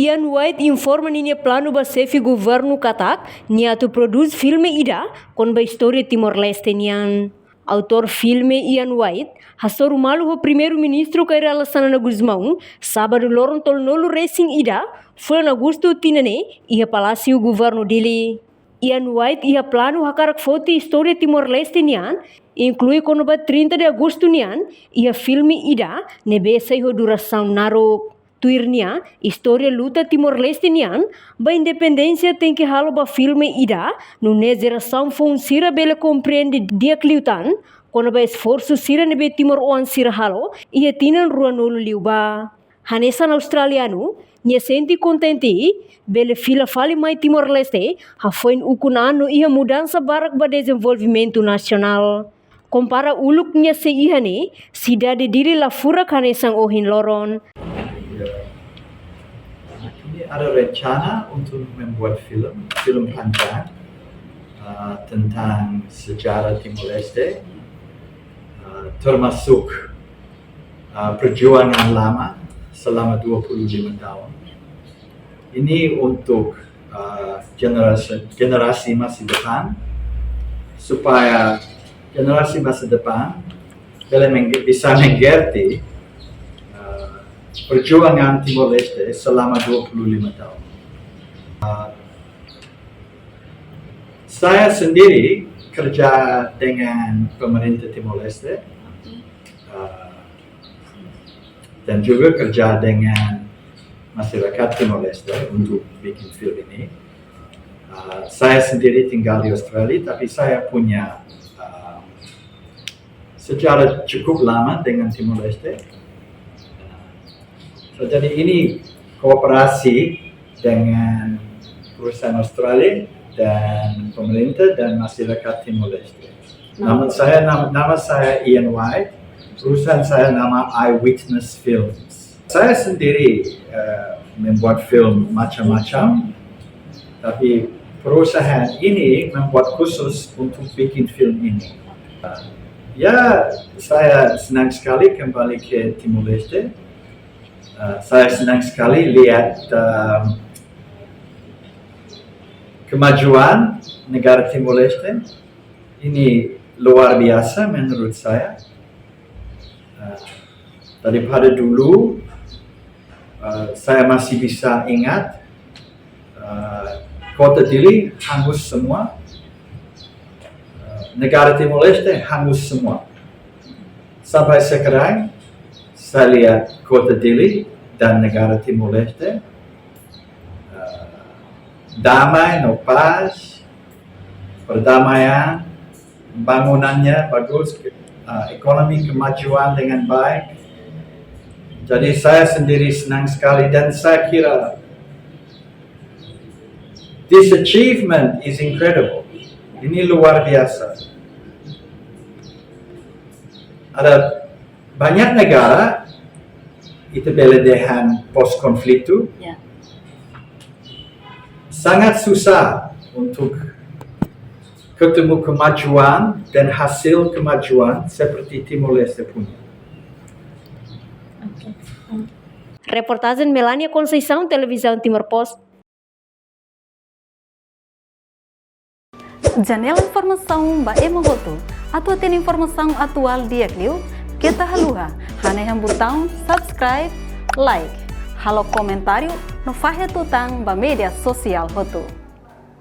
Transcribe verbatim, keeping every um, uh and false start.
Ian White informa ninia planu ba xefe governu katak nia atu prodús filme ida kona-ba istória Timor-Leste nian. Autór filme Ian White hasoru malu ho Primeiru-Ministru Kay Rala Xanana Gusmão, sábadu loron tolunulu resin ida, fulan Agostu tinan ne'e, iha Palásiu Governu Dili. Ian White iha planu hakarak foti istória Timor-Leste nian, inklui kona-ba trinta de Agostu nian, iha filme ida ne'ebé sai ho durasaun naruk. Tuir nia, istória luta Timor-Leste nian ba independénsia tenke halo ba filme ida, nune'e jerasaun foun sira bele komprende di'ak liután kona-ba esforsu sira ne'ebé timoroan sira halo iha tinan ruanulu liubá. Hanesan australianu, nia sente kontente bele fila fali mai Timor-Leste hafoin ukun-an no iha mudansa barak ba dezenvolvimentu nasionál. Kompara uluk nia sei iha ne'e, sidade Dili la furak hanesan ohin loron. Ini ada rencana untuk membuat film, film panjang, uh, tentang sejarah Timor-Leste, uh, termasuk, uh, perjuangan lama selama dua puluh lima tahun. Ini untuk, uh, generasi, generasi masa depan, supaya generasi masa depan bele meng-, bisa mengerti, uh, perjuangan Timor-Leste selama dua puluh lima tahun. Uh, saya sendiri kerja dengan pemerintah Timor-Leste, uh, dan juga kerja dengan masyarakat Timor-Leste untuk bikin film ini. Uh, saya sendiri tinggal di Australia, tapi saya punya, uh, sejarah cukup lama dengan Timor-Leste. So, jadi ini kooperasi dengan perusahaan Australia dan pemerintah dan masyarakat Timor-Leste. Nama saya, nam-, nama saya Ian White. Perusahaan saya nama Eyewitness Films. Saya sendiri, eh, membuat film macam-macam, tapi perusahaan ini membuat khusus untuk bikin film ini. Ya, saya senang sekali kembali ke Timor-Leste. Eh, saya senang sekali lihat, eh, kemajuan negara Timor-Leste. Ini luar biasa menurut saya. Eh, daripada dulu, eh, saya masih bisa ingat, eh, kota Dili hangus semua, eh, negara Timor-Leste hangus semua. Sampai sekarang, saya lihat kota Dili dan negara Timor-Leste, eh, damai no paz, perdamaian, bangunannya bagus, ke-, ah, ekonomi kemajuan dengan baik. Jadi saya sendiri senang sekali dan saya kira this achievement is incredible. Ini luar biasa. Ada banyak negara, ita bele dehan pós-konflitu, ya, sangat susah untuk ketemu kemajuan dan hasil kemajuan seperti Timor-Leste punya. Oke. Reportajen Melania Conceição, Televizaun Timor Post. Janela informasaun ba ema hotu. Atu hatene informasaun atuál di'ak liu, keta haluha hanehan butaun subscribe, like, halo komentáriu no fahe tutan ba média sosiál hotu.